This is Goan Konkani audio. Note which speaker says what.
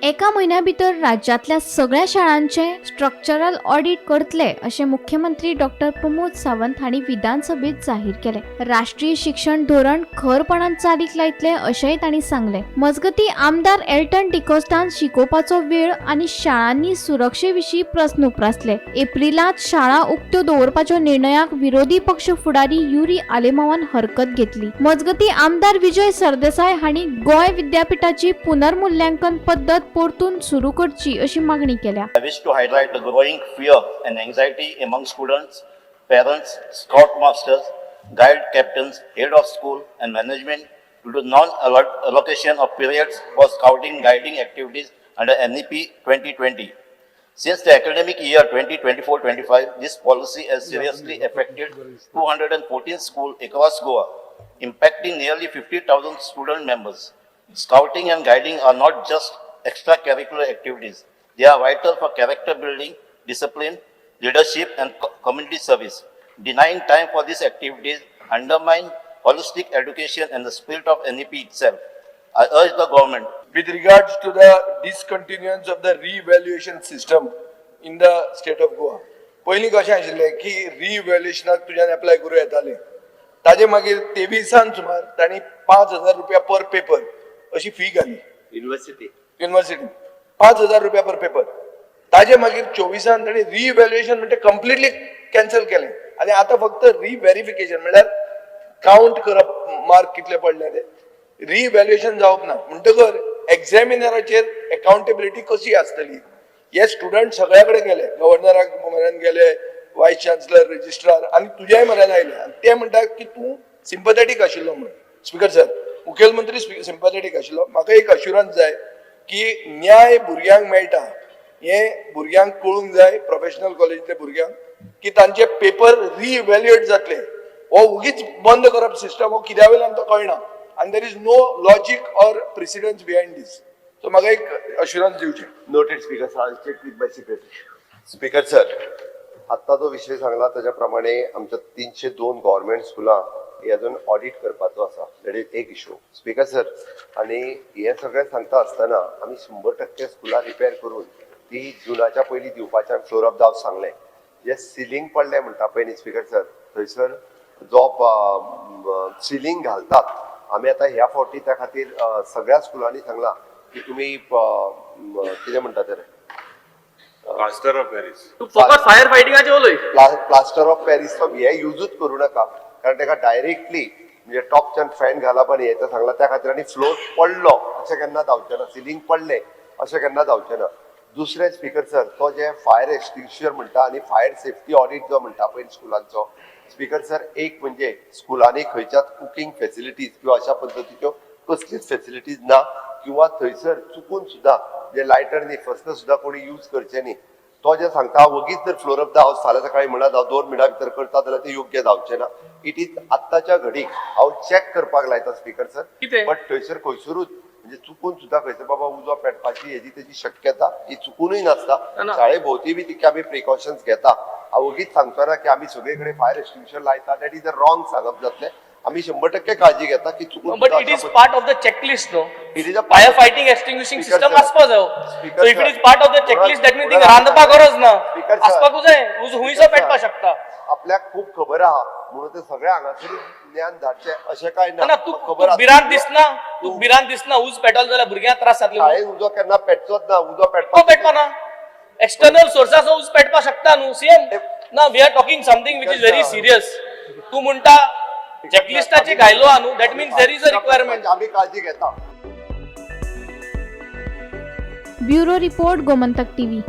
Speaker 1: एका म्हयन्या भितर राज्यांतल्या सगळ्या शाळांचें स्ट्रक्चरल ऑडिट करतले अशें मुख्यमंत्री डॉक्टर प्रमोद सावंत हांणी विधानसभेत जाहीर केलें. राष्ट्रीय शिक्षण धोरण खरपणान चालीक लायतले अशेंय तांणी सांगलें. मजगतीं, आमदार एल्टन डिकोस्टान शिकोवपाचो वेळ आनी शाळांनी सुरक्षे विशीं प्रस्न उप्रासले. एप्रिलांत शाळा उक्त्यो दवरपाच्या निर्णयाक विरोधी पक्ष फुडारी युरी आलेमावान हरकत घेतली. मजगतीं, आमदार विजय सरदेसाय हांणी गोंय विद्यापीठाची पुनर्मुल्यांकन पद्दत परतून सुरू करची अशी मागणी केल्या.
Speaker 2: I wish to highlight the growing fear and anxiety among students, parents, scout masters, guide captains, head of school and management due to non-allocation of periods for scouting guiding activities under NEP 2020. Since the academic year 2024-25, this policy has seriously affected 214 schools across Goa, impacting nearly 50,000 student members. Scouting and guiding are not just extracurricular activities. They are vital for character building, discipline, leadership, and community service. Denying time for these activities undermine holistic education and the spirit of NEP itself. I urge the government
Speaker 3: with regards to the discontinuance of the re-evaluation system in the state of Goa. पयलीं कशें आशिल्लें की रिइव्हॅल्युएशनाक तुज्यान एप्लाय करूं येतालें. ताजे मागीर 23 सुमार तांणी 5,000 रुपया पर पेपर अशी फी घाली.
Speaker 4: युनिव्हर्सिटी.
Speaker 3: युनिव्हर्सिटी 5,000 रुपया पर पेपर. ताजे मागीर 24 तांणी रिइव्हॅल्युएशन म्हणजे कंप्लिटली कॅन्सल केलें आनी आतां फक्त रिव्हेरिफिकेशन, म्हणल्यार काउंट करप मार्क कितले पडले ते. रिइव्हॅल्युएशन जावप ना म्हणटकर एक्झामिनराचेर अकाउंटेबिलिटी कशी आसतली? हे स्टुडंट सगळ्या कडेन गेले, गव्हर्नराक म्हऱ्यान गेले, वायस चान्सलर, रजिस्ट्रार आनी तुज्याय म्हऱ्यान आयले आनी ते म्हणटात की तूं सिम्पथेटीक आशिल्लो म्हणून. स्पीकर सर, मुखेलमंत्री सिम्पथेटीक आशिल्लो. म्हाका एक अश्युरन्स जाय की न्याय भुरग्यांक मेळटा हें भुरग्यांक कळूंक जाय, प्रोफेशनल कॉलेजींतल्या भुरग्यांक, की तांचे पेपर रिइव्हॅल्युएट जातले. हो उगीच बंद करप सिस्टम हो कित्या वयल्यान तो कळना आनी there is no logic or precedence behind this. So म्हाका एक अश्युरन्स दिवचें.
Speaker 4: Noted, Speaker sir. Check with my secretary. Speaker sir, आत्ता जो विशय सांगला ताच्या प्रमाणे आमच्या 302 गव्हर्मेंट स्कुलां ही अजून ऑडिट करपाचो आसा. That is एक इशू, स्पीकर सर. आनी हें सगळें सांगता आसतना आमी 100% स्कुलां रिपेर करून ती जुनाच्या पयलीं दिवपाचें आमी फ्लोर ऑफ the house सांगलें. जे सिलींग पडलें म्हणटा पळय न्ही स्पीकर सर, थंयसर जो सिलींग घालतात आमी आतां ह्या फावटी त्या खातीर सगळ्या स्कुलांनी सांगलां की तुमी कितें म्हणटा ते?
Speaker 5: Plaster of Paris.
Speaker 6: तूं फकत फायर फायटिंगाचें उलय.
Speaker 4: प्लास्टर ऑफ पॅरिसचो हे युजूच करू नका, कारण ताका डायरेक्टली म्हणजे टॉपच्यान फॅन घालप आनी हें सांगला त्या खातीर. आनी फ्लोर पडलो अशें केन्ना जावचें ना, सिलींग पडलें अशें केन्ना जावचें ना. दुसरें स्पीकर सर, तो जे फायर एक्सटिंग्विशर म्हणटा आनी फायर सेफ्टी ऑडिट जो म्हणटा पळय स्कुलांचो, स्पीकर सर, एक म्हणजे स्कुलांनी खंयच्याच कुकींग फेसिलिटीज किंवा अशा पद्दतीच्यो कसलीच फेसिलिटीज ना किंवा थंयसर चुकून सुद्दां जे लायटर न्ही, फर्स्ट सुद्दां कोणी यूज करचे न्ही. तो जे सांगता, वगीच जर फ्लोर ऑफ the house फाल्यां सकाळी म्हणत हांव 2 मिनटां भितर करता जाल्यार ते योग्य जावचें ना. It is आत्ताच्या घडीक हांव चॅक करपाक लायता, स्पीकर सर.
Speaker 6: कितें?
Speaker 4: बट थंयसर खंयसरूच म्हणजे चुकून सुद्दां खंयसर बाबा उजो पेटपाची हेजी तेजी शक्यता ही चुकूनय नासता.
Speaker 6: ना.
Speaker 4: शाळे भोवती बी तितके आमी प्रिकॉशन्स घेता. हांव वगीच सांगचो ना की आमी सगळे कडेन फायर एक्सटिंग्विशर लायता. That is a wrong सांगप जातलें. आमी 100% काळजी घेता की चुकून.
Speaker 6: But it is part of the checklist, no?
Speaker 4: It is a
Speaker 6: fire fighting extinguishing
Speaker 4: Speaker
Speaker 6: system
Speaker 4: sir.
Speaker 6: आसपा जाय.
Speaker 4: Speaker
Speaker 6: so if it
Speaker 4: sir.
Speaker 6: is part of the checklist, that mean थिंगा रांदपाक गरज ना.
Speaker 4: Speaker sir.
Speaker 6: आसपाकूच जाय. उजो हुंयसो
Speaker 4: Speaker sir.
Speaker 6: पेटपाक शकता.
Speaker 4: आपल्याक खूब खबर आहा म्हणून ते सगळे हांगासरूच ज्ञान धाडचें अशें काय ना.
Speaker 6: ना, तूं
Speaker 4: खबर
Speaker 6: तूं भिरांत दिसना? तूं भिरांत दिसना उज पेटल जाल्यार भुरग्यांक त्रास जातले म्हणून?
Speaker 4: शाळेन उजो केन्ना पेटचोच ना. उजो
Speaker 6: को
Speaker 4: पेटपाक
Speaker 6: पेटपा ना? एक्सटर्नल सोर्साचो उज पेटपाक शकता न्हू. सीएम ना, we are talking something which is very serious. तूं म्हणटा चॅकलिस्टाचे घायलो आहा न्हू, that means there is a requirement.
Speaker 4: आमी काळजी घेता.
Speaker 1: Bureau report, Gomantak TV.